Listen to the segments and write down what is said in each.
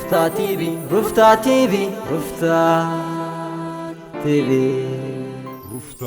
ሩፍታ ቲቪ፣ ሩፍታ ቲቪ፣ ሩፍታ ቲቪ። ሩፍታ።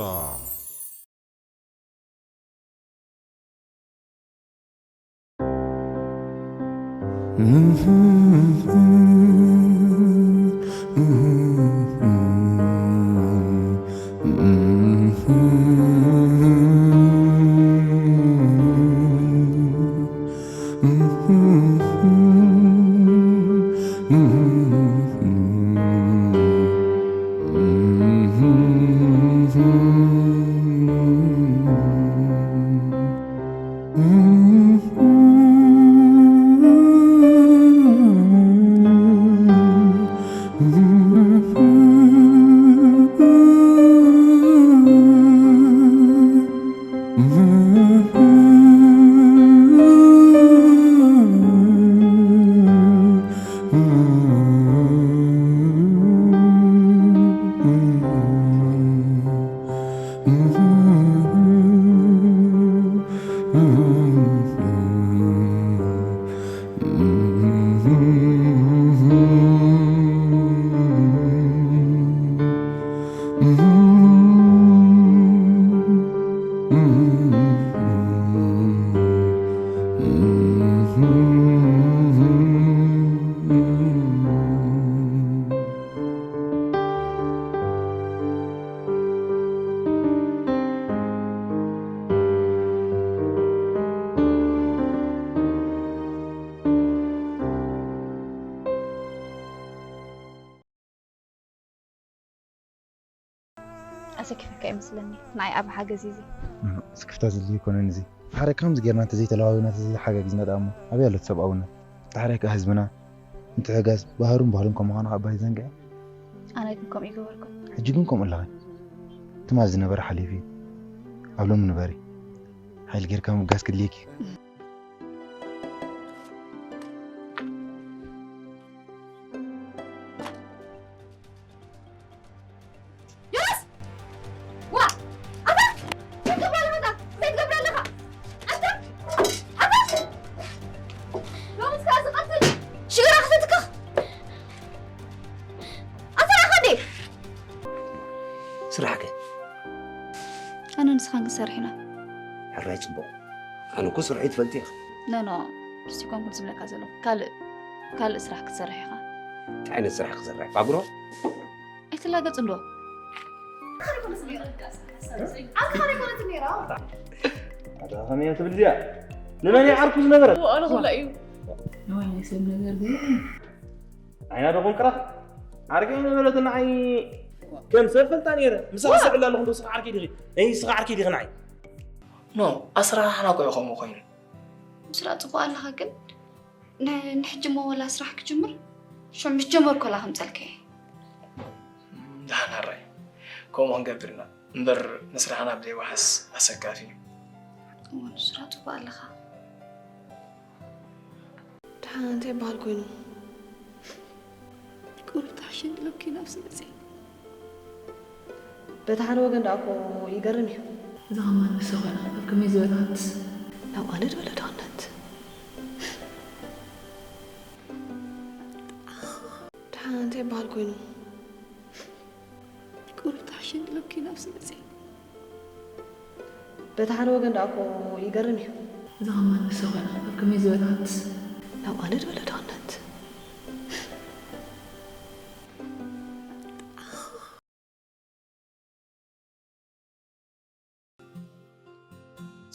ኣሰኪፈካ ይመስለኒ። ንዓይ ኣብ ሓገዝ እዩ እዚ። እም፣ ስክፍታ ዘድልዮ ኣይኮነን እዚ። ሓደ ከምዚ ጌርና እንተዘይተለዋዊና፣ እንተዘይተሓጋጊዝና ደኣ እሞ ኣበይ ኣሎ እቲ ሰብኣውነት? እቲ ሓደ ከኣ ህዝብና ምትሕጋዝ ባህሩን ባህሉን ከም ምዃኑ ካብ ባይ ዘንግዐ። ኣነ ግን ከምኡ ይገበርኩ። ሕጂ ግን ከምኡ ኣለኺ። ትማል ዝነበረ ሓሊፉ እዩ። ኣብ ሎሚ ንበሪ። ሓይል ጌርካ ምብጋስ ክድልየኪ እዩ። ዮናስ! ዋ! ኣታ! እንታይ ትገብር ኣለኻ? እንታይ ትገብር ኣለኻ? ኣታ! ኣታ! ሎምስ ከኣ ዝቐትል ሽግራ ክፈትክኽ! ኣታ ራኸዲ! ስራሕ ከ? ኣነ ንስኻን ክንሰርሕ ኢና። ሕራይ ጽቡቕ። ኣነ እኮ ስርሐይ ትፈልጢ ኢኺ። ኖ፣ ኖ፣ ንሱ ኣይኮንኩን ዝብለካ ዘለኹ። ካልእ፣ ካልእ ስራሕ ክትሰርሕ ኢኻ። እንታይ ዓይነት ስራሕ ክሰርሕ? ፋጉሮ? ኣይትላገጽ እንዶ። ኣታ ከመይ እያ ትብል እዚኣ? ንመን እያ ዓርኩ ዝነበረ? ኣነ ክብላ እዩ። ንዋይ ናይ ሰብ ነገር ግን ዓይና ዶ ኮንቅራት? ዓርከይ ነበረት ንዓይ ከም ሰብ ፈልጣ ነይረ። ምሳኻ ስዕል ኣለኹ እንዶ ስኻ ዓርከይ ዲኺ? እይ፣ ስኻ ዓርከይ ዲኺ ንዓይ? ኖ፣ ኣስራርሓና እኮ እዩ ከምኡ ኮይኑ። ምስላ ጽቡቕ ኣለኻ ግን ን-፣ ንሕጂ እሞ ወላ ስራሕ ክጅምር? ሽዑ ምስ ጀመርኩ ወላ ከምጸልከ እየ። ደሓን ሕራይ። ከምኡ ክንገብር ኢና። እምበር ንስራሕና ብዘይወሓስ ኣሰካፊ እዩ። እወ፣ ንስራ ጽቡቕ ኣለኻ። ደሓን እንታይ ይበሃል ኮይኑ? ቁሩብ ተሓሸኒ ኢለኪ ናብዚ መጺእ። በቲ ሓደ ወገን ደኣ እኮ ይገርም እዩ። እዛ ኸማን ንሳ ኾይና፣ ኣብ ከመይ ዝበለ ሃብትስ? ናብ ኣነ ዝበለ ድኽነት። ደሓን እንታይ ይበሃል ኮይኑ? ቁሩብ ተሓሸኒ ኢለኪ ናብዚ መጺእ። በቲ ሓደ ወገን ደኣ እኮ ይገርም እዩ። እዛ ኸማን ንሳ ኾይና፣ ኣብ ከመይ ዝበለ ሃብትስ? ናብ ኣነ ዝበለ ድኽነት።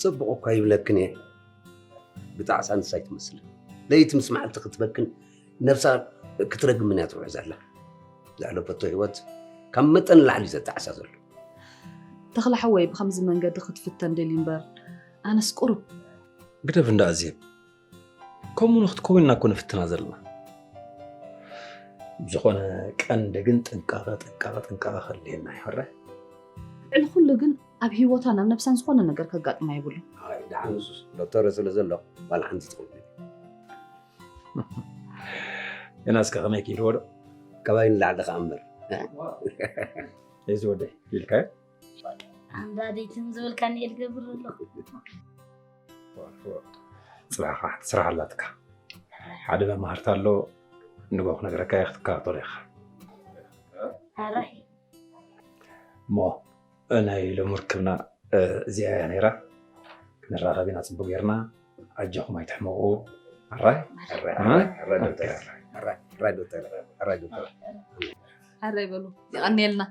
ጽቡቕ እኳ ይብለክን እየ። ብጣዕሳ ንሳ ኣይትመስልን። ለይቲ ምስ መዓልቲ ክትበክን ነብሳ ክትረግምን እያ ትውዕል ዘላ። ዘሕለፈቶ ህይወት ካብ መጠን ንላዕሊ እዩ ዘጣዕሳ ዘሎ። ተኽለ ሓወይ፣ ብኸምዚ መንገዲ ክትፍተን ደልዩ እምበር፣ ኣነስ ቁሩብ። ግደፍ እንዳ ኣዜብ። ከምኡ ንክትከውን ኢና እኮ ንፍትና ዘለና። ብዝኾነ ቀንዲ ግን ጥንቃቐ፣ ጥንቃቐ፣ ጥንቃቐ ከድልየና እዩ ሕራይ። ልዕሊ ኩሉ ግን ኣብ ህይወታን ኣብ ነብሳን ዝኾነ ነገር ከጋጥማ የብሉን። ኣይ፣ ደሓን ንሱስ ዶክተር ስለ ዘሎ ዋላ ሓንቲ ትኸውን። ዮናስ ከ ከመይ ክኢልዎ ዶ? ካባይ ንላዕሊ ከኣ እምበር። እዚ ወደይ ኢልካዮ? ኣንዳዲትን ዝብልካኒ እየ ዝገብር ዘለኹ። ጽባሕ ከኣ ሓንቲ ስራሕ ኣላትካ። ሓደ መማህርታ ኣሎ፣ ንጎ ክነግረካ እየ፣ ክትከታተሎ ኢኻ። ኣራይ። እሞ ናይ ሎሚ ርክብና፣ እ፣ እዚኣ እያ ነይራ። ክንራኸብ ኢና ጽቡቕ ጌርና። ኣጆኹም ኣይትሕመቑ። ኣራይ? ኣራይ፣ ኣራይ፣ ኣራይ ዶክተር፣ ኣራይ፣ ኣራይ፣ ኣራይ ዶክተር፣ ኣራይ ዶክተር። ኣራይ በሉ። የቐንየልና።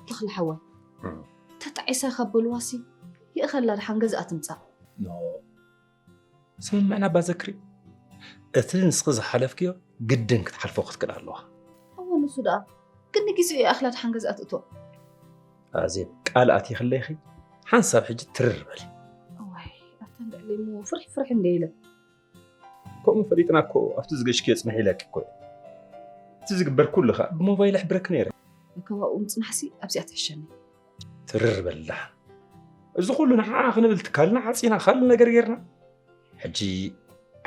ተኽለ ሓወይ፣ እም። ተጣዒሳ ካብ በልዋሲ ይእኸላ ደሓን ገዝኣ ትምጻእ። ኖ፣ ስምምዕና ኣባ ዘክሪ፣ እቲ ንስኺ ዝሓለፍክዮ ግድን ክትሓልፎ ክትክእል ኣለዋ። እወ፣ ንሱ ደኣ ግን ንግዜኡ ይኣኽላ ደሓን ገዝኣ ትእቶ። ኣዜብ፣ ቃል ኣቲኽለይኺ ሓንሳብ ሕጂ ትርር በሊ። እዋይ፣ ኣብተን ልዕለይ እሞ ፍርሕ ፍርሕ እንደ ኢለ። ከምኡ ፈሊጥና እኮ ኣብቲ ዝገሽክዮ ጽንሒ ኢለኪ እኮ እየ። እቲ ዝግበር ኩሉ ኸኣ ብሞባይል እሕብረኪ ነይረ። ከባብኡ ምጽናሕሲ ኣብዚኣ ትሕሸኒ። ትርር በሊ ደሓን። እዚ ኩሉ ንዓኣ ክንብል ትካልና ዓጺና ካልእ ነገር ጌርና። ሕጂ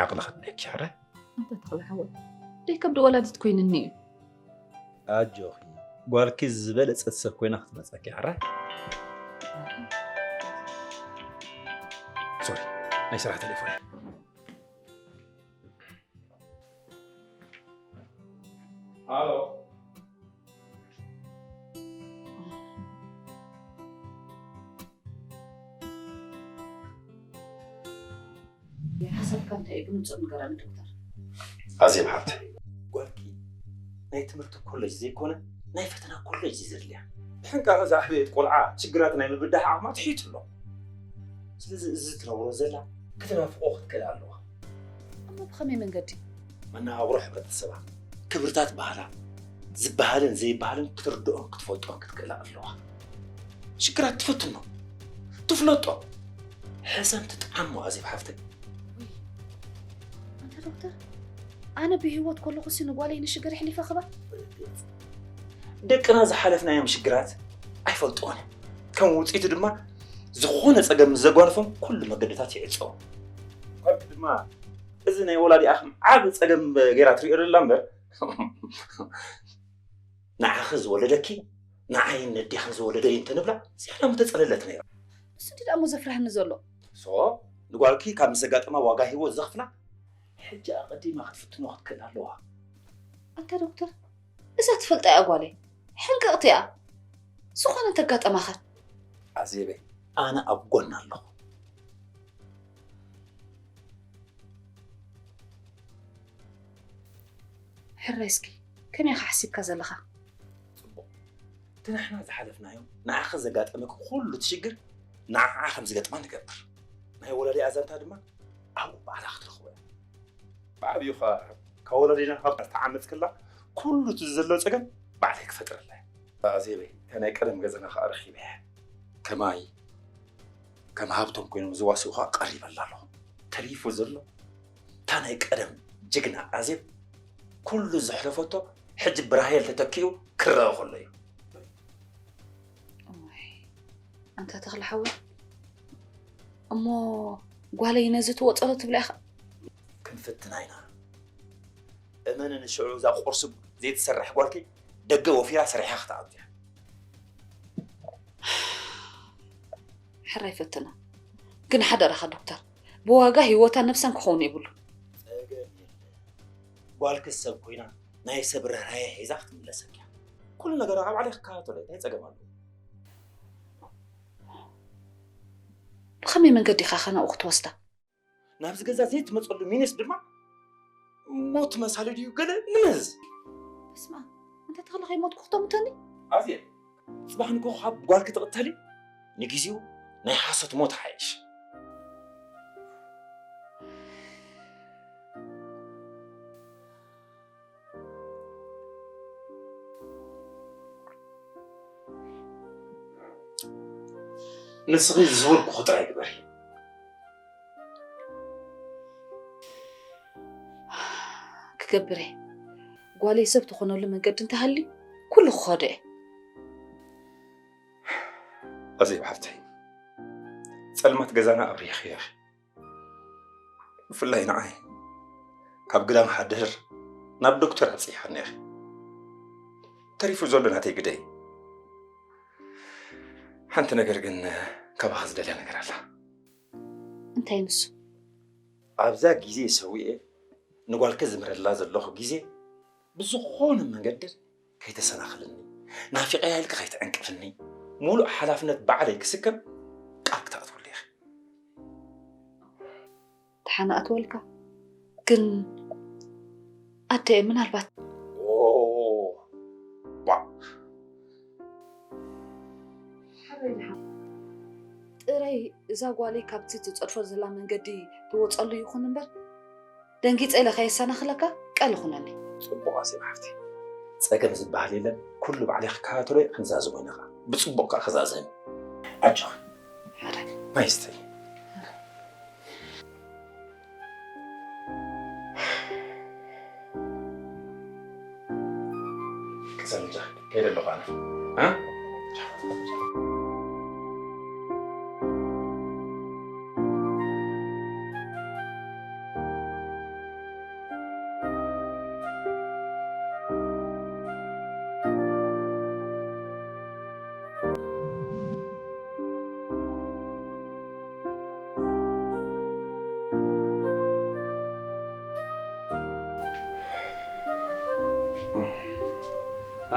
ዓቕሊ ከድልየኪ ይሕረ። ኣንታ ተኽለ ሓወይ፣ ደይ ከብዲ ወላዲት ኮይንኒ እዩ። ኣጆኺ፣ ጓልኪ ዝበለጸት ሰብ ኮይና ክትመጸኪ ይሕረ። ሶሪ፣ ናይ ስራሕ ቴሌፎን። ሃሎ። ሓሳብካ እንታይ እዩ? ብንጹር ንገረኒ ዶክተር። ኣዜብ ሓብተይ፣ ጓልኪ ናይ ትምህርቲ ኮሌጅ ዘይኮነ ናይ ፈተና ኮሌጅ እዩ ዘድልያ። ብሕንቃቐ ዝዓበየት ቆልዓ ሽግራት ናይ ምብዳህ ዓቕማ ትሒቱ ኣሎ። ስለዚ እዚ ትነብሮ ዘላ ክትናፍቖ ክትክእል ኣለዋ። እሞ ብኸመይ መንገዲ? መነባብሮ ሕብረተሰባ፣ ክብርታት ባህላ፣ ዝበሃልን ዘይበሃልን ክትርድኦን ክትፈልጦን ክትክእል ኣለዋ። ሽግራት ትፍትኖ፣ ትፍለጦ፣ ሕሰም ትጥዓሞ ኣዜብ ሓፍተይ። ውይ፣ ኣንታ ዶክተር፣ ኣነ ብህይወት ከለኹሲ ንጓለይ ንሽግር ኣሕሊፈ ክባ? ደቅና ዝሓለፍናዮም ሽግራት ኣይፈልጥዎን እዮም። ከም ውፅኢቱ ድማ ዝኾነ ፀገም ምስ ዘጓንፎም ኩሉ መገድታት ይዕፀው። ጓልኪ ድማ እዚ ናይ ወላዲኣ ከም ዓቢ ፀገም ገይራ ትሪኦ ዘላ እምበር ንዓኺ ዝወለደኪ ንዓይን ነዴኽን ዝወለደይን ተንብላ ዝያዳ ምተፀለለት ነይራ። ንሱ እንዲ ደኣ እሞ ዘፍርሃኒ ዘሎ። ሶ ንጓልኪ ካብ ምስ ዘጋጠማ ዋጋ ህይወት ዘኽፍላ ሕጂ ኣቐዲማ ክትፍትኖ ክትክእል ኣለዋ። ኣንታ ዶክተር፣ እዛ ትፈልጣ እያ ጓለይ። ሕንቅቕቲ እያ። ዝኾነ እንተጋጠማኸ? ኣዜበይ፣ ኣነ ኣብ ጎና ኣለኹ። ሕራይ እስኪ፣ ከመይ ኢኻ ሓሲብካ ዘለኻ? ጽቡቕ። እቲ ንሕና ዝሓለፍናዮ፣ ንዓኺ ዘጋጠመኪ ኩሉ እቲ ሽግር ንዓዓ ከም ዝገጥማ ንገብር። ናይ ወላዲኣ ዛንታ ድማ ኣብኡ ባዕላ ክትረኽቦ እያ። ብዓብዩ ኸ ካብ ወላዲና ካብ ተዓመጽክላ ኩሉ እቲ ዘሎ ጸገም ባዕለይ ክፈጥረላ እየ። ኣዜበይ፣ እታ ናይ ቀደም ገዛና ኸኣ ረኺበያ። ከማይ ከም ሃብቶም ኮይኖም ዝዋስኡ ኸኣ ቀሪበላ ኣለኹ። ተሪፉ ዘሎ እታ ናይ ቀደም ጅግና ኣዜብ ኩሉ ዘሕለፈቶ ሕጂ ብራሄል ተተኪኡ ክረአ ከሎ እዩ። እዋይ፣ ኣንታ ተኽለ ሓወይ፣ እሞ ጓለይ ነዚ ትወጸሎ ትብላ ኢኻ? ክንፍትና ኢና። እመንኒ፣ ሽዑ እዛ ቁርሲ ዘይትሰርሕ ጓልኪ ደገ ወፊራ ሰሪሓ ክትኣቱ እያ። ሕራይ ፈትና። ግን ሓደራኻ ዶክተር፣ ብዋጋ ህይወታን ነብሳን ክኸውን የብሉን። ጸገም የለን። ጓልኪ ሰብ ኮይና ናይ ሰብ ርህራሄ ሒዛ ክትምለሰኪ እያ። ኩሉ ነገር ኣብ ባዕለይ ክከታተሎ እየ። እንታይ ጸገም ኣለዎ? ብኸመይ መንገዲ ኢኻ ኸ ናብኡ ክትወስዳ? ናብዚ ገዛ ዘይትመጸሉ ሚንስ ድማ ሞት መሳሊ ድዩ ገለ ንምዝ። በስመ ኣብ፣ እንተ ተኽለ ከይሞትኩ ክተምተኒ? ኣዜ፣ ጽባሕ ንግሆ ካብ ጓልኪ ትቕተሊ? ንግዜኡ ናይ ሓሶት ሞት ሓይሽ። ንስኺ ዝበልኩኺ ጥራይ ግበሪ። ክገብር እየ። ጓለይ ሰብ ትኾነሉ መንገዲ እንተሃልዩ ኩሉ ክኸዶ እየ። ኣዜብ ሓፍተይ፣ ጸልማት ገዛና ኣብሪኽዮ ኢኺ። ብፍላይ ንዓይ ካብ ግዳም ሓደር ናብ ዶክተር ኣብፂሓኒ ኢኺ። ተሪፉ ዘሎ ናተይ ግደይ። ሓንቲ ነገር ግን ካባኺ ዝደልያ ነገር ኣላ። እንታይ ንሱ? ኣብዛ ግዜ ሰዊኤ ንጓልከ ዝምረላ ዘለኹ ግዜ ብዝኾነ መንገዲ ከይተሰናኽልኒ፣ ናፊቐያ ኢልካ ከይትዕንቅፍኒ፣ ሙሉእ ሓላፍነት ባዕለይ ክስከም ቃል ክትኣትወሉ ኢኺ። ተሓናእትወልካ ግን ኣደ ምናልባት ኦ፣ ዋእ። ጥራይ እዛ ጓለይ ካብቲ ትጸድፎ ዘላ መንገዲ ትወጸሉ ይኹን እምበር ደንጊጸ ኢለ ከየሰናኽለካ ቃል ይኹነኒ። ጽቡቕ ኣዜብ ሓፍቲ፣ ጸገም ዝበሃል የለን። ኩሉ ባዕለይ ክከታተሎ እየ፣ ክንዛዝሞ ኢና ኸዓ። ብጽቡቕ ከኣ ክዛዘም። ኣጆኺ። ሓራይ ማይ ስተይ። ክሰምጃ ከይደ ኣለኹ ኣነ። እ?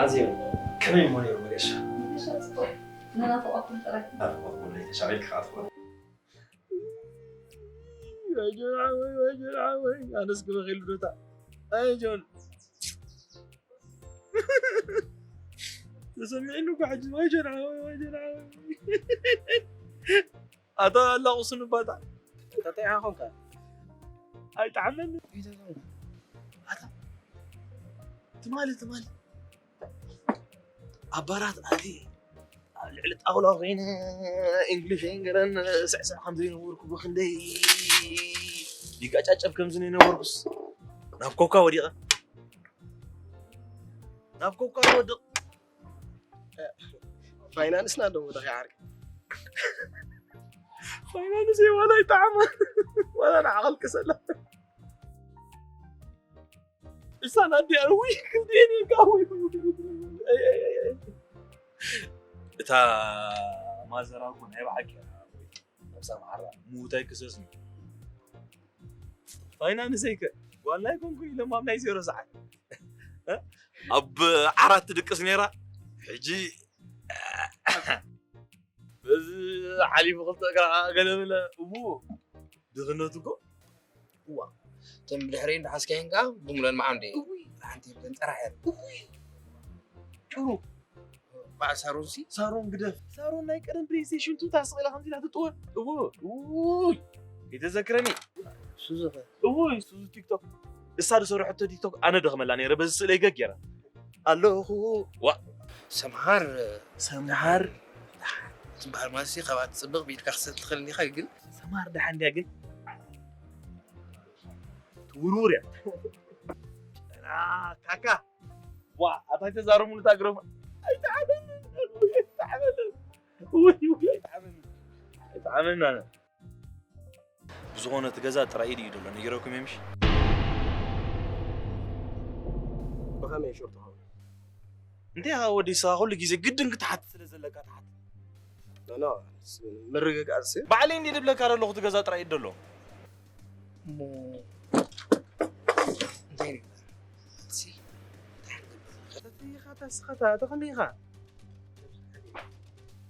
ኣዝዩ ከመይ እሞ ነይሩ መገሻ? መገሻ ጽቡቕ። ንናፍቖትኩም ጥራይ። ናፍቖት ወለይ ተሻቒልካ ከኣ ትኾን። ኣጆን ሓወይ፣ ኣጆን ሓወይ፣ ኣነስ ክበኺ ኢሉ ዶ እታ። ኣጆን። ተሰሚዕኒ እኮ ሕጂ፣ ኣጆን ሓወይ፣ ኣጆን ሓወይ። ኣታ ኣላቑስኒ ባታ። እንታይ ኢኻ ኾንካ? ኣይጠዓመኒ። ኣታ ትማሊ፣ ትማሊ ኣብ ባራት ኣትየ ኣብ ልዕሊ ጣውላ ኮይነ እንግሊሸይን ገለን ስዕስዕ ከም ዘይነበርኩ ብክንደይ ይጋጫጨብ ከም ዝነበርኩስ ናብ ኮካ ወዲቐ። ናብ ኮካ ወድቕ። ፋይናንስና ዶ ቦታ ከይዓርክ? ፋይናንስ ዋላ ይጠዓማ ዋላ ንዓቐል ክሰላ። እሳን ኣዲኣ ውይ ክንደየን ኢልካ ውይ። እታ ማዘራ እኮ ናይ ብሓቂ እያ። ነብሳ መሓራ ምዉታይ ክሰስኒ። ፋይናንሰይ ከ ጓል ኣይኮንኩን ኢሎም ኣብ ናይ ዜሮ ሰዓት ኣብ ዓራት ትድቅስ ነይራ። ሕጂ በዚ ሓሊፉ ክልተ እግራ ገለ ብለ። እዎ ድኽነት እኮ። እዋ እቶም ብድሕሪ እንዳሓዝካየን ከዓ ብሙለን መዓም ደይ እውይ ሓንቲ የብለን ጥራሕ እያ። እውይ ጭሩ በዓል ሳሮን ሲ ሳሮን ግደፍ። ሳሮን ናይ ቀደም ፕሌይስቴሽን ቱ ታስቕ ኢላ ከምዚ ኢላ ትጥወ። እዎ እውይ ይተዘክረኒ። ሱዙ ኸ እውይ ሱዙ ቲክቶክ እሳ ዝሰርሐቶ ቲክቶክ ኣነ ደኽመላ ነይረ በዚ ስእለይ ገግ ገይራ። ኣለኹ። ዋ ሰምሃር ሰምሃር ዝበሃል ማለት ሲ ካብኣ ትፅብቕ ብኢድካ ክሰጥ ትኽእል እንዲኻ ግን ሰምሃር ደሓን ድያ ግን ትውርውር እያ። ና ካካ ዋ ኣታ ተዛረሙሉ ታግረሙ ኣይተዓበልን ኣይተዓበልን ውይ ውይ ኣይተዓበልን ኣይተዓበልን ኣነ ብዝኾነ እቲ ገዛ ጥራይ ኢድ እዩ ዘሎ ነጊረኩም እየ ምሽ ብኸመይ ሹር ትኸውን? እንታይ ኢኻ ወዲ ስኻ ኩሉ ግዜ ግድን ክትሓት ስለ ዘለካ ትሓት ኖ ምርግጋእ ሲ ባዕለይ እንዲ ድብለካ ዘለኹ እቲ ገዛ ጥራይ ኢድ ዘሎ እሞ እንታይ ንግበር? ሲ እንታይ ንግበር? ተተይኻ ተስኻ ተኸመይ ኢኻ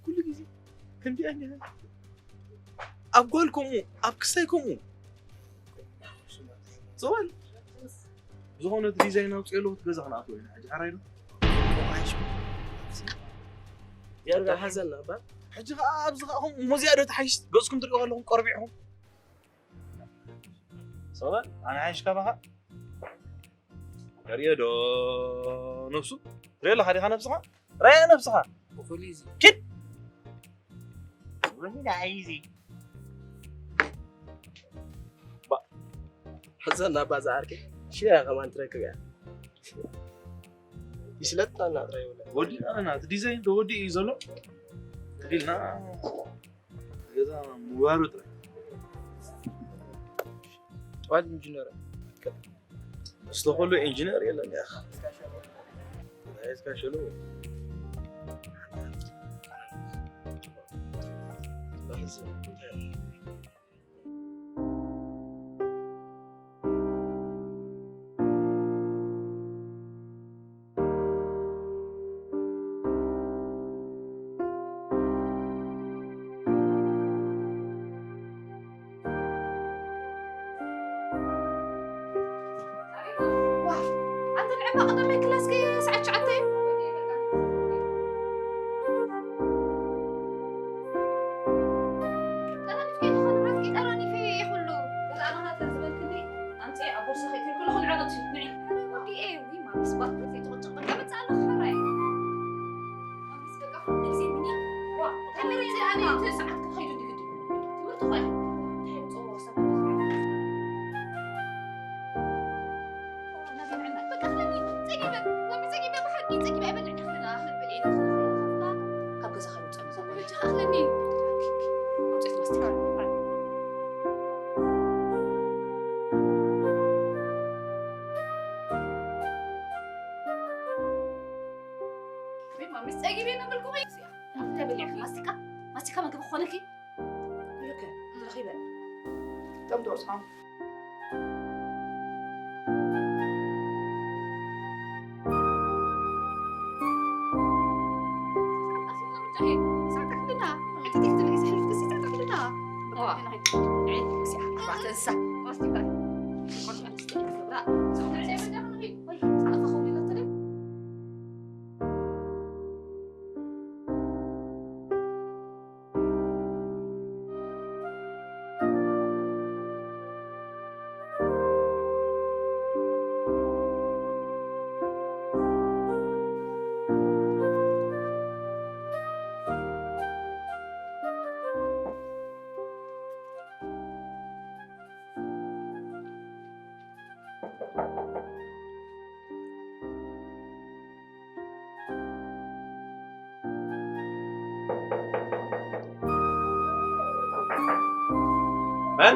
ኩሉ ግዜ ከምዚኣ እንዲኻ ኣብ ጓል ከምኡ ኣብ ክሳይ ከምኡ ዝባል ዝኾነ እቲ ዲዛይን ኣውፅኦ ኣለኹ እቲ ገዛ ክንኣትዎ ኢና ሕጂ ሓራይ ዶ ጌርጋ ሓዘና እባ ሕጂ ከዓ ኣብዚ ከዓ ኹም ሙዚያ ዶ ተሓይሽ ገፅኩም ትሪኦ ኣለኹም ቆርቢዕኹም ሰበል ኣነ ሓይሽ ካባኻ ሪኦ ዶ ነብሱ ትሪኦ ኣለኻ ዲኻ ነብስኻ ራያ ነብስኻ ብፍሉይ እዚ ኪድ ወይዳ ኣይዚ ሕዘና እባ ዝዓርከይ ሽያ ከማን ትረክብ እያ ይስለጥና እናጥረ ይብለ ወዲና ኢና እቲ ዲዛይን ተወዲኡ እዩ ዘሎ ትግልና ገዛ ምዋሩ ጥራይ ጓል ኢንጂነር። ምስለ ኩሉ ኢንጂነር የለን ያኽ። እስካ ሸሎ። ዋይ፣ ኣንተ ንዕማ ቀዳማይ ክላስ ከ ሰዓት ትሽዓተ እዩ። ጠራኒፍኪ ትኾኒ ብረትኪ ጠራኒፈ እየ ኩሉ። እዛ ኣነ ናተን ዝበልክኒ ኣምፅኤ ኣብ ቦርሳ ከይትብል ኩሉ ንዕቐት ንዒ። ወዲ እየ፣ ውይ፣ ማሚስ ባት ዘይትቕጭቕ በቃ መፅእ ኣለኹ ሕራይ። ማስቲካ፣ ማስቲካ መግቢ ክኾነኪ። ይኸ፣ ረኺበ። ከም ትወስሖም። መን?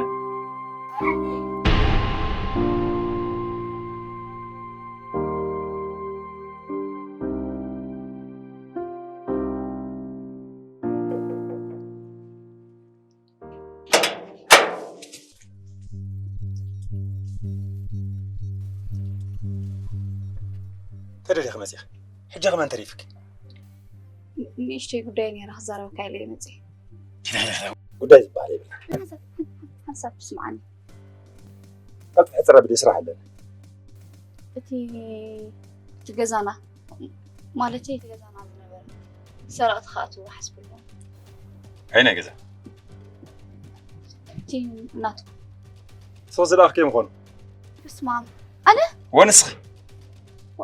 ተደሊኺ መፂኺ። ሕጂ ከመን ተሪፍኪ? ንእሽተይ ጉዳይ ነይራ ክዛረበካ ኢለ እየ መፂአ። ጉዳይ ዝበሃል የብልናን። ሓንሳብ ስምዓኒ። ቀልጢፈ ሕፅር ኣቢለ ስራሕ ኣለኒ። እቲ እቲ ገዛና ማለተይ እቲ ገዛና ዝነበረ ሰረቕቲ ክኣትውዎ ሓስቦም። ኣየናይ ገዛ? እቲ ናቱ። ሰው ዝለኣኽ ከይምኾኑ። በስመ ኣብ። ኣነ? ወንስኺ? ዋ፣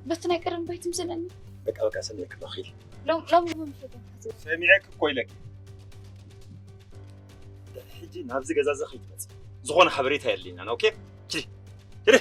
በቲ ናይ ቀደም ባይ ትምስለኒ። በቃ፣ በቃ፣ ሰሚዐኪ ኣለኹ፣ ኪዲ። ሎም-፣ ሎም-፣ ሎም-፣ ሰሚዐኪ እኮ ኢለኪ። ሕጂ ናብዚ ገዛ እዚ ከይትመፂ ዝኾነ ሓበሬታ የድልየናን። ኦኬ? ኪዲ። ኪዲ።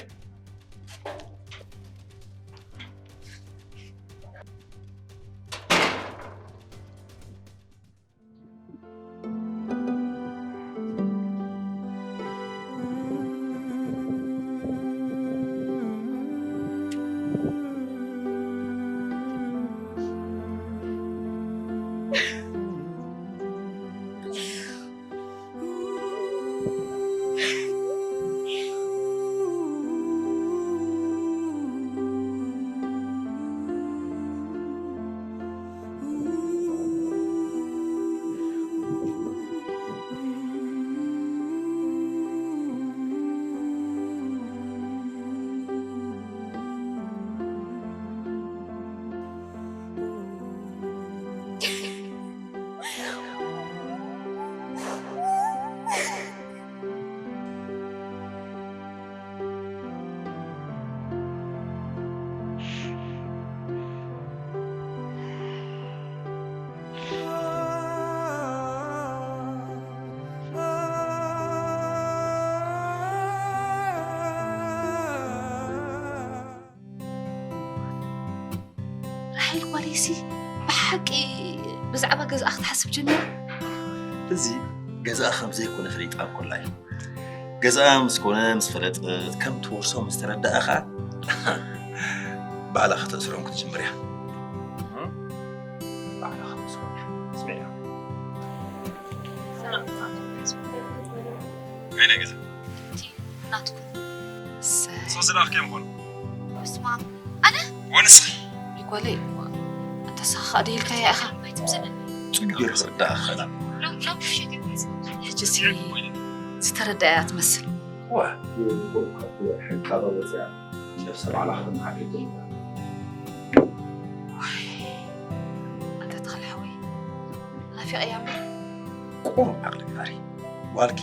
ራሄል ጓለይሲ ብሓቂ ብዛዕባ ገዛኣ ክትሓስብ ጀሚራ? እዚ ገዛኣ ከም ዘይኮነ ፈሊጣ እኮ ኣላ እያ። ገዛኣ ምስ ኮነ ምስ ፈለጠት ከም ትወርሶ ምስ ተረዳኣ ኸኣ ባዕላ ከተእስሮም ክትጅምር እያ። ባዕላ ከተእስሮም እያ። ስምዕያ። ናይና ገዛ። ናትኩም። እሰይ። ሶ ዝለኣኽክዮም ኮኑ። በስመ ኣብ። ኣነ? ወንስኺ? ይጓለይ። ኣንታ ንስኻ ኸኣ ደይልካያ ኢኻ። ጽቡቕ ገይሩ ክርዳእ ይኽእል ኣሎ። ሎም-፣ ሎም ፍሸት ይኮን። ሕጂ ሲ-፣ ዝተረዳእያ ትመስል። ዋ። ሕቃ በበዚኣ ነብሰ ባዕላ ክትመሓደር ጀሚራ። ዋይ፣ ኣንታ ተኽለ ሓወይ፣ ናፊቐያ እምበር። ቁሩብ ዓቕሊ ግበሪ። ጓልኪ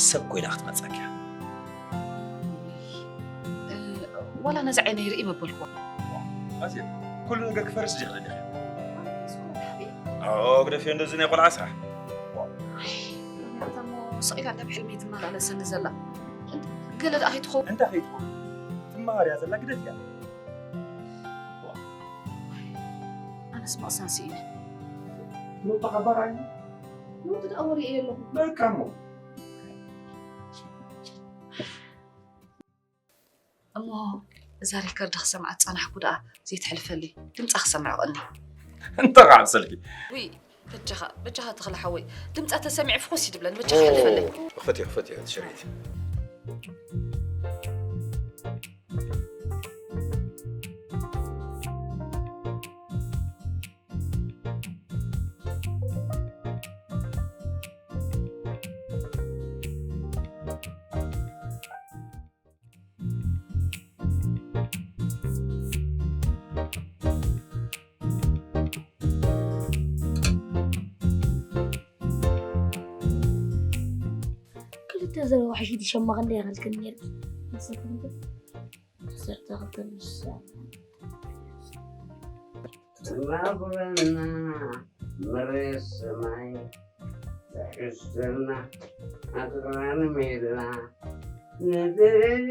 ሰብ ኮይና ክትመጸኪ እያ። እ፣ ዋላ ነዚ ዓይነይ ርኢ መበልኩዋ። ኣዜ፣ ኩሉ ነገር ክፈርስ ድየ ክደሊ? ኣዎ፣ ግደፍዮ እንደዚ ናይ ቆልዓ ስራሕ። እታ እሞ ስቕ ኢላ እንዳ ብሕልሚ ትመላለሰኒ ዘላ። ገለ ደኣ ከይትኸውን። እንታይ ከይትኸውን? ትመሃር እያ ዘላ፣ ግደፍያ። ኣነስ ምቕሳን ስኢነ። ኑቲ ሓባር ኣይ ኑቲ ደኣ ወሪኤ ኣለኹ። በቃ እሞ። እሞ እዛ ሪከርድ ክሰምዓት ጸናሕኩ ደኣ ዘይትሕልፈለይ። ድምጻ ክሰምዕ ቀኒ። እንታይ ከዓ ብሰልኪ? ውይ፣ በጃኻ፣ በጃኻ ተኽለ ሓወይ። ድምጻ ተሰሚዑ ፍኹስ ይድብለኒ። በጃኻ ሓልፈለይ። ክፈትዮ፣ ክፈትዮ፣ ትሽሪት። ክልተ ዘረባ ሕጂ ሸማ ክንደይ ይኸልክን ነይሩ? ዓሰርተ ክልተ ንሳ። ትማጉረና መሬት ሰማይ፣ ትሕዝትና ኣኽራን ሜዳ፣ ንድሕሪ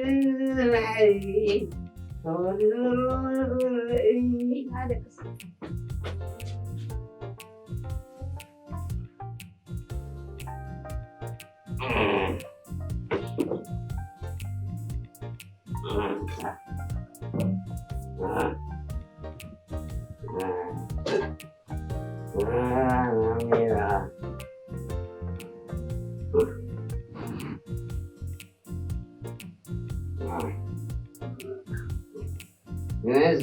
ነዚ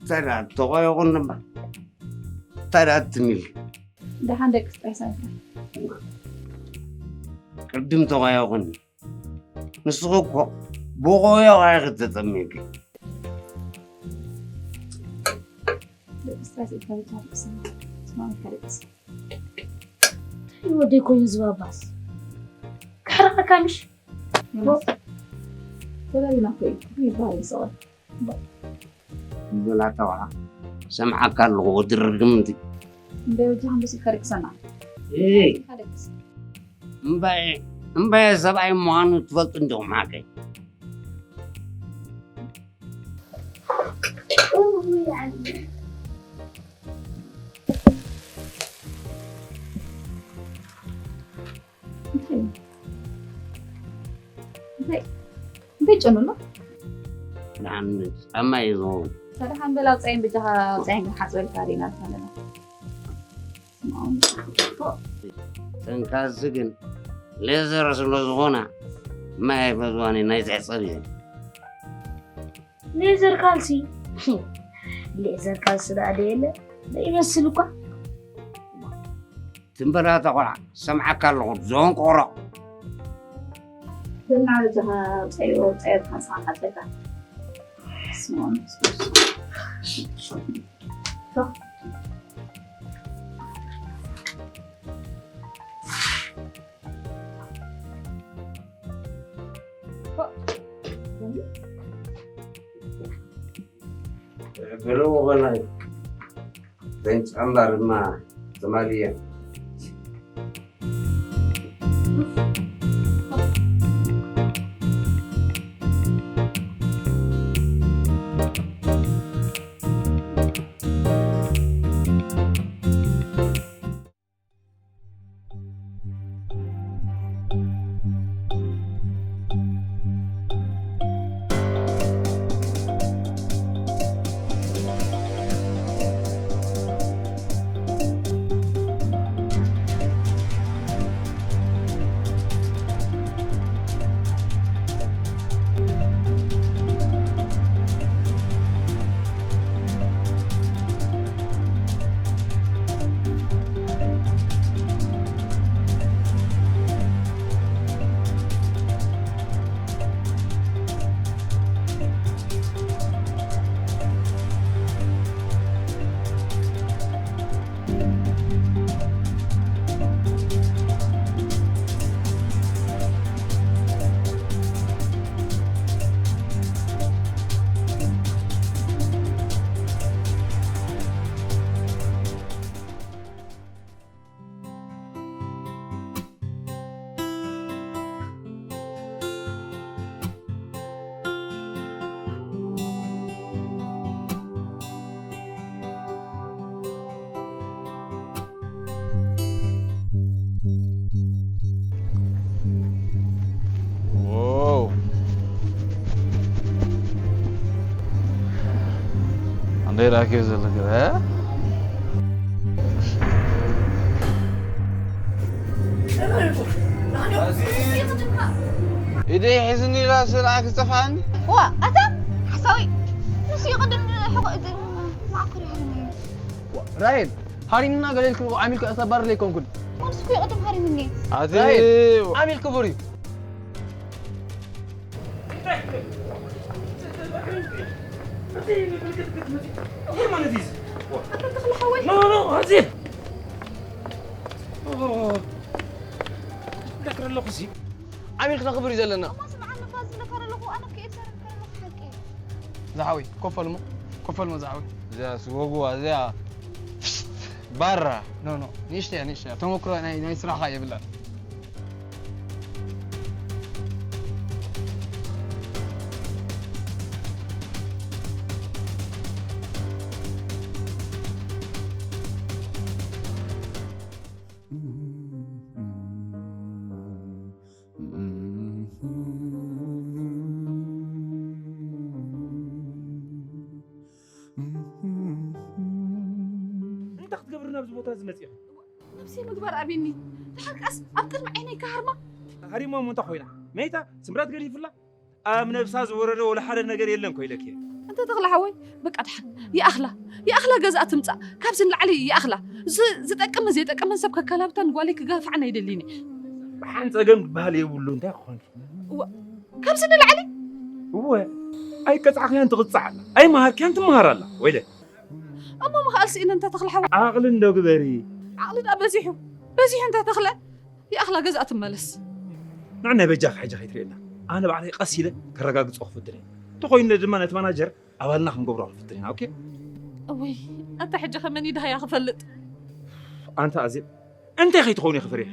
እንታይ ደኣ ተቆየቑ እምበር እንታይ ደኣ ትም ኢልኪ? ደሓን ደቂ ስጣይ ሳይንታ። ቅድም ተቆየቑኒ። ንስኺ እኮ ብቆየቑ ኢኺ ተጠሚቂ። ደቂ ስጣይ ሳይንታ ተሓሪቅስና። ስማሚ ተሓሪቅስ። እንታይ ወደይ ኮይኑ ዝባባስ? ክሕርቐካ ምሽ? ዮናስ፣ ተላሊና እኮ እዩ ይበሃል ይሰቐል። ብላ ተባዓ ሰምዓካ ኣለኹ ወዲ ርግምቲ። እንደ ወጃ ኣንበሲ ከሪቅሰና። ኤይ። ከሪቅስ። እምባየ፣ እምባየ ሰብኣይ ምዃኑ ትፈልጡ እንዲኹም ሓቀይ። እንታይ? እንታይ? እንታይ ጨኑ ኣሎ? ደሓን ጫማ እዩ ዝኸውን። ሰላሓን በል ኣውፃይን ብጃኻ ኣውፃይን ግን ሓፅበልካ ሪእና ኣለና። ጠንካዚ ግን ሌዘር ስለ ዝኾና ማይ በዝዋኒ ናይ ትሕፀብ እየን። ሌዘር ካልሲ። ሌዘር ካልሲ ደኣ ደየለ ይመስል እኳ። ትንበላታ ቆልዓ ሰምዓካ ኣለኹ ዞን ቆሮ። ብናልጅኻ ፀይሮ ፀየት ሓፃ ሓፀካ ስሞን ብርቡ ኾናይ ተንጫምባር ድማ ትማልያ። ራኪ ዘለክ እ? ኢደይ ሒዝኒ ኢላ ስርዓ ክጸፋኒ። ዋ ኣታ ሓሳዊ ንሱ ይቕድም ሕቆ ማዕኮር ይሃብኒ። ራሄል ሃሪምና ገለ ኢልክን ዓሚልካ እተባርር ኣይኮንኩን። ማንስ እኮ ይቕድም ሃሪምኒ። ኣቲ ራሄል ዓሚል ክቡር እዩ። ኖ ኖ ኣዜብ ዳክር ኣለኹ ሲ ዓሚል ክነኽብር እዩ ዘለና። እሞ ስምዓኒ እባ ዝነፈረ ኣለኹ ኣነ ከኤድ ዘረብከ ኣለኹ ሓቂ። ዝሓወይ ኮፈልሞ ኮፈልሞ ዝሓወይ እዚኣ ስጎጉዋ እዚኣ ባራ ኖ ኖ ንእሽተያ ንእሽተያ ተመክሮ ናይ ናይ ስራሕኻ የብላን። እንታይ ክትገብር ናብዚ ቦታ እዚ መፂእኺ? ነብሰይ ምግባር ኣብየኒ። ደሓን ከኣስ ኣብ ቅድሚ ዓይነይ ክሃርማ። ሃሪማ እሞ እንታይ ኮይና? መይታ ስምራት ገዲፍላ? ኣብ ነብሳ ዝወረደ ወላ ሓደ ነገር የለን ኮይለኪ። እንተ ተኽለ ሓወይ በቃ ደሓን ይኣኽላ። ይኣኽላ ገዝኣ ትምጻእ። ካብዚ ንላዕሊ ይኣኽላ። ዝ- ዝጠቅምን ዘይጠቅምን ሰብ ከከላብታን ጓለይ ክጋፍዓን ኣይደልይን እየ። ብሓን ጸገም ዝበሃል የብሉ እንታይ ክኾን? እዋ፣ ካብዚ ንላዕሊ እወ ኣይቀጻዕክያን ትቕጻዕ ኣላ ኣይመሃርክያን ትመሃር ኣላ ወይለ እሞ ምኽኣል ስኢነ እንተ ተኽለ ሓወይ። ዓቕሊ እንዶ ግበሪ። ዓቕሊ ደኣ በዚሑ በዚሑ እንተ ተኽለ ይኣኽላ ገዝኣ ትመለስ። ንዓናይ በጃኻ ሕጂ ከይትርእየና ኣነ ባዕለይ ቀስ ኢለ ከረጋግጾ ክፍትን እየ። እንተኾይኑ ድማ ነቲ ማናጀር ኣባልና ክንገብሮ ክንፍትን ኢና። ኦኬ እወይ ኣታ ሕጂ ከመን ይድሃያ ክፈልጥ። ኣንታ ኣዜብ እንታይ ከይትኸውን እየ ክፈሪሕ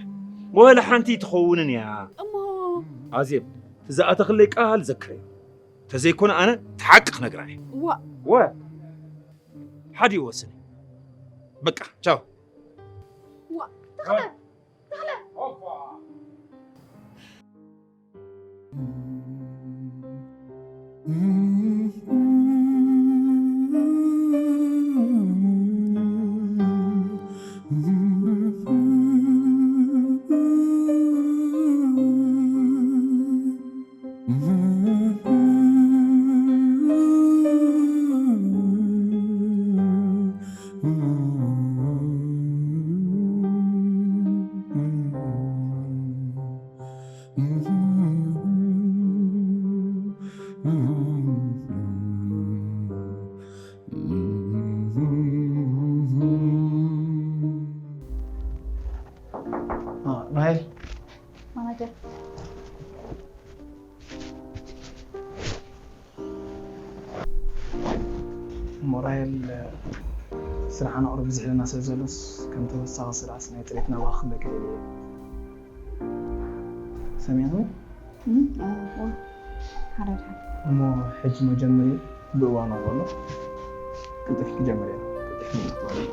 ወላ ሓንቲ ትኸውንን እያ። እሞ ኣዜብ ትዝኣተኽለይ ቃል ዘክረዮ ተዘይኮነ ኣነ እቲ ሓቂ ክነግራ እየ። ዋ ወ ሓዲ ይወስን በቃ ቻው። ዋ ተኽለ ተኽለ ራሄል ማናጀር እሞ ራሄል ስራሕ ኣነቕርብ ብዝሕ ኢለና ስለ ዘሎስ ከም ተወሳኺ ስራሕስ ናይ ጥሪት ናባኺ ክልእክ ኢለ እየ። ሰሚዕኽኒ? እም፣ እዎ፣ እዎ። ሓራይ ድሓን። እሞ ሕጂ መጀመሪ ብእዋኑ ኣሎ። ቅልጥፍ ክጀምር እየ። ቅልጥፍ ምምጣት ማለት እዩ።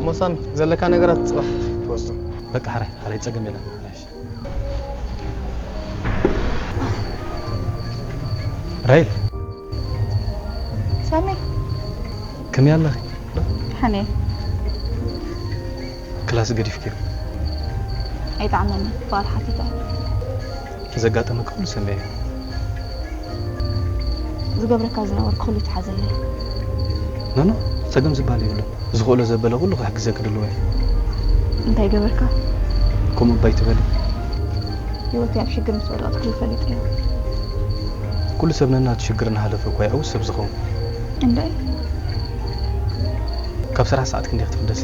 ሞሳሚ፣ ዘለካ ነገራት ጽባሕ ትወስዶ። በቃ፣ ሕራይ፣ ሕራይ፣ ጸገም የለን። ሕራይ፣ እሺ። ራይል። ሳሚ። ከመይ ኣለኺ? ደሓን እየ። ክላስ ገዲፍክዮ? ኣይጠዓመኒ፣ በዓል ሓቲተ። ዘጋጠመ ኩሉ ሰሚዐ። ዝገብረካ ዝነበርኩ ኩሉ ይተሓዘለይ። ኖ፣ ኖ፣ ጸገም ዝበሃል የብሉን። ዝኽእሎ ዘበለ ኩሉ ክሕግዘኪ ድልዋ እየ። እንታይ ገበርካ? ከምኡ እባ ኣይትበሊ። ህይወተይ ኣብ ሽግር ምስ ወደቐት ኩሉ ፈሊጠዮ። ኩሉ ሰብ ነናቱ ሽግር እናሓለፈ እኮ እዩ ዕዉት ሰብ ዝኸውን። እንድዒ። ካብ ስራሕ ሰዓት ክንደይ ክትፍደሲ?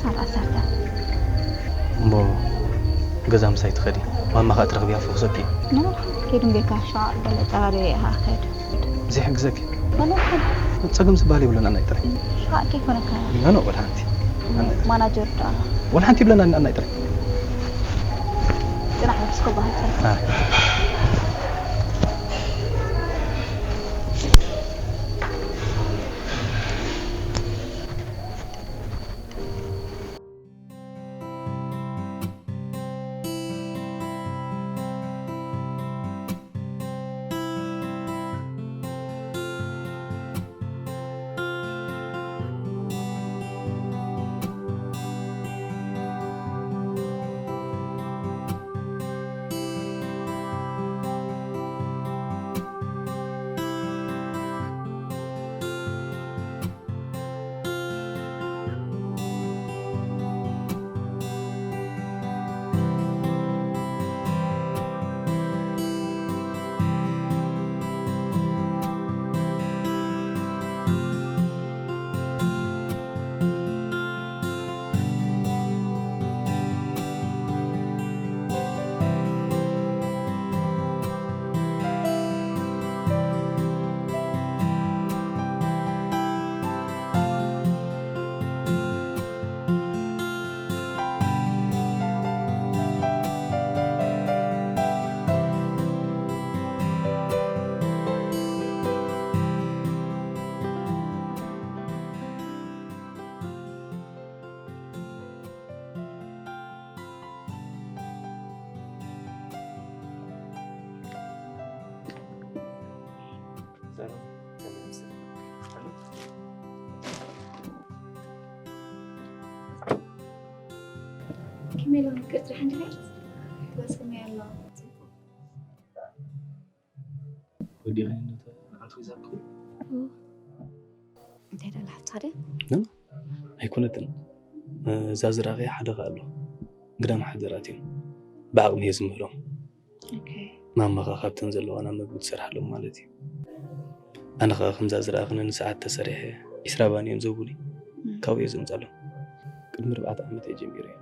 ሰዓት ዓሰርተ። እሞ ገዛ ምሳይ ትኸዲ? ማማ ኸኣ ትረኽብያ ፍኹሰኪ። ኖ፣ ኬድም ጌርካ ሸዓ ገለ ጸራርየ ኢኻ ክኸድ። ዘይሕግዘኪ? ኖ፣ ኖ፣ ኖ። ጸገም ዝበሃል የብሉን፣ ኣናይ ጥራይ። ሸዓ ከይኮነካ። ኖ፣ ኖ፣ ወላ ሓንቲ። ኣናይ ጥራይ። ማናጀር ደኣ። ወላ ሓንቲ ይብለና፣ ኣናይ ጥራይ። ጽናሕ፣ እስኮ ባህል። ኣይ። ከመይ ኣሎ ምቅርቲ ሓንቲ ናት? ክላስ ከመይ ኣሎ? ወዲኻ እንዶ ንዓንቱ ሒዛኩ? እንታይ ደላ ሓፍትኻ ድያ? ኖ፣ ኣይኮነትን። እዛ ዝረኣኽያ ሓደ ከኣ ኣሎ። ግዳም ሓደራት እዮም። ብዓቕሚ እየ ዝምህሮም። ኦኬ። ማማ ኸኣ ካብተን ዘለዋ ናብ ምግቢ ትሰርሓሎም ማለት እዩ። ኣነ ኸኣ ከምዛ ዝረኣኽኒ ንሰዓት ተሰሪሐ ዒስራ ባኒ እዮም ዝህቡኒ። እም። ካብኡ እየ ዘምጻሎም። ቅድሚ ኣርባዕተ ዓመት እየ ጀሚረዮ።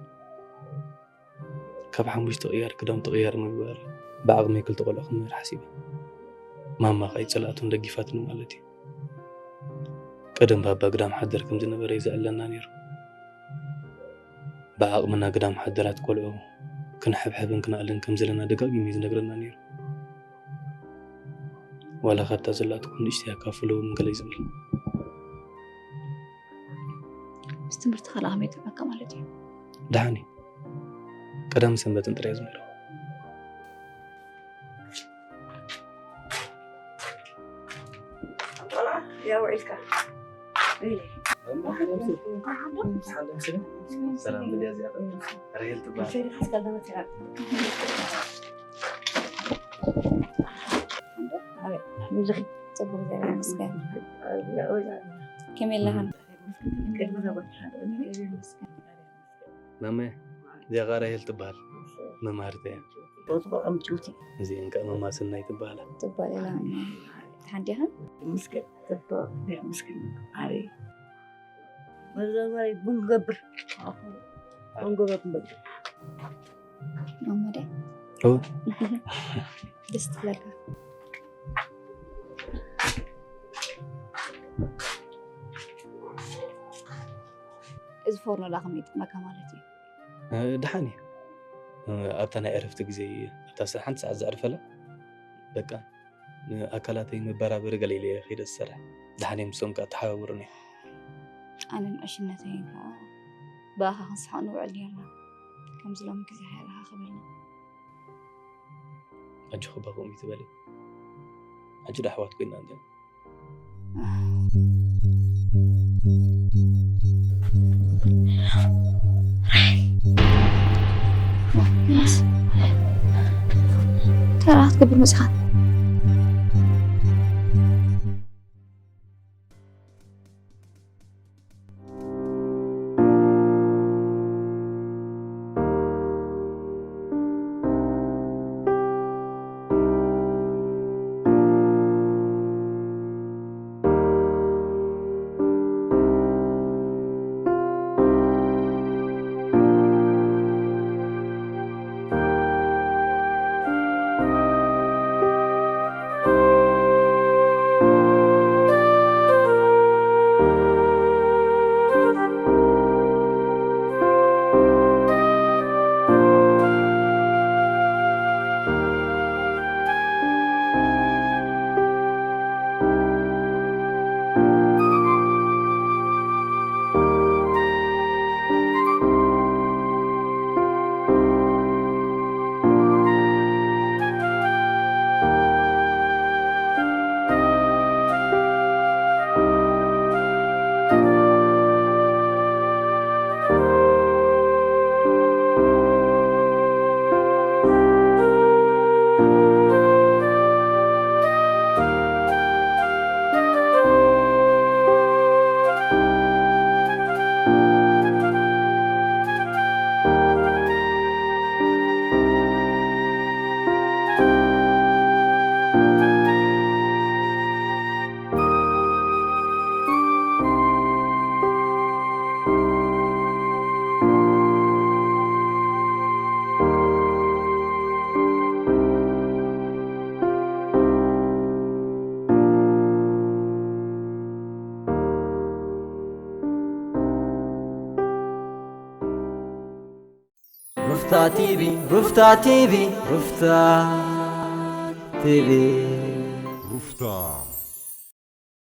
ካብ ሓሙሽተ ቅያር ክዳውንቲ ቅያር ምግባር፣ ብዓቕመይ ክልተ ቆልዑ ክምህር ሓሲበ። ማማ ኸኣ ኣይጸላእቶን፣ ደጊፋትኒ ማለት እዩ። ቀደም ባባ ግዳም ሓደር ከም ዝነበረ እዩ ዘዕለና ነይሩ። ብዓቕምና ግዳም ሓደራት ቆልዑ ክንሕብሕብን ክነዕልን ከም ዘለና ደጋጊሙ እዩ ዝነግረና ነይሩ። ዋላ ካብታ ዘላትኩም ንእሽተይ ኣካፍሉ እውን ገለ እዩ ዝብል። ምስ ትምህርትኻ ኸኣ ከመይ ይጥዕመካ ማለት እዩ? ደሓን እዩ። ቀዳምን ሰንበትን ጥራይ ዝምህሮ። ቆልዓ፣ ያ ውዒልካ። ሰላም፣ ብድያ እዚኣ ራሄል ትበሃል። ጽቡቕ፣ እግዚኣብሔር ይመስገን። ከመይ ኣለኻ? ማመ፣ እዚኣ ኸኣ ራሄል ትበሃል። መምሃርተይ እያ። ጽቡቕ፣ ጽቡቕ፣ ኣምጪውቲ። እዚኤን ከኣ ማማ ሰናይ ትበሃላ። ጽቡቕ፣ ሌላ ማማ። ደሓን ዲኻ? ይመስገን፣ ጽቡቕ፣ ይመስገን። ኣበይ? መዛዛሪ ቡን ክገብር። ቡን ክገብር። ማማ ድያ? እወ። ደስ ትብለካ። እዚ ፎርኖ ደኣ ከመይ ይጥዕመካ ማለት እዩ? እ፣ ደሓን እዩ። እ፣ ኣብታ ናይ ዕረፍቲ ግዜ፣ ኣብታ ሰ-፣ ሓንቲ ሰዓት ዘዕርፈላ፣ በቃ፣ ንኣካላተይ መበራበሪ ገለ ኢለ እየ ከይደ ዝሰርሕ። ደሓን እየ፣ ምስኦም ከኣ ተሓባብሩኒ። ኣነን ዕሽነተይን ከዓ ብኣኻ ክንስሓቕ ንውዕል ነርና። ከምዚ ሎሚ ግዜ ከይረኻኸበልና። ኣጆኺ እባ ከምኡ ይትበሊ። ሕጂ ዶ ኣሕዋት ኮይንና እንተ? ተራ ክትገብር መፂኻ። ሩፍታ ቲቪ፣ ሩፍታ ቲቪ፣ ሩፍታ ቲቪ። ሩፍታ